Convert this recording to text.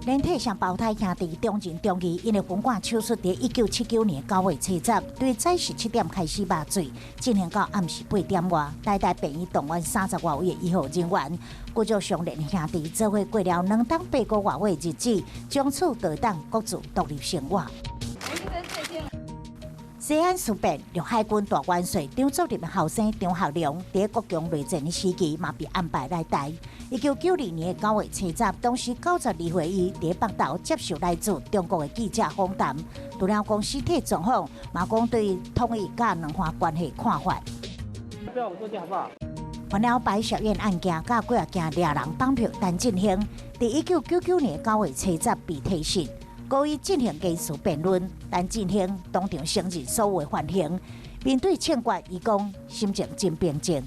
連體雙胞胎兄弟張仁、張義，𪜶的封肝手術佇1979年9月初10，對早時7點開始麻醉，進行到暗時8點外，台大病院動員30外位的醫護人員，骨肉相連的兄弟做伙過了2冬8個外的日子，從此就會當各自獨立生活。西安事變，陸海軍大元帥張作霖的後生張學良，佇國共內戰的時期嘛被安排來台。1992年9月初10，當時92歲伊佇北投接受來自中國的記者訪談，除了講身體狀況，嘛講對統一佮兩岸關係看法。不要我坐好不好？犯了白曉燕案件，佮幾仔件掠人綁票陳進興，佇1999年9月初10被提訊。故意進行言詞辯論，陳進興當場承認所有的犯行。面對槍決，伊講心情真平靜。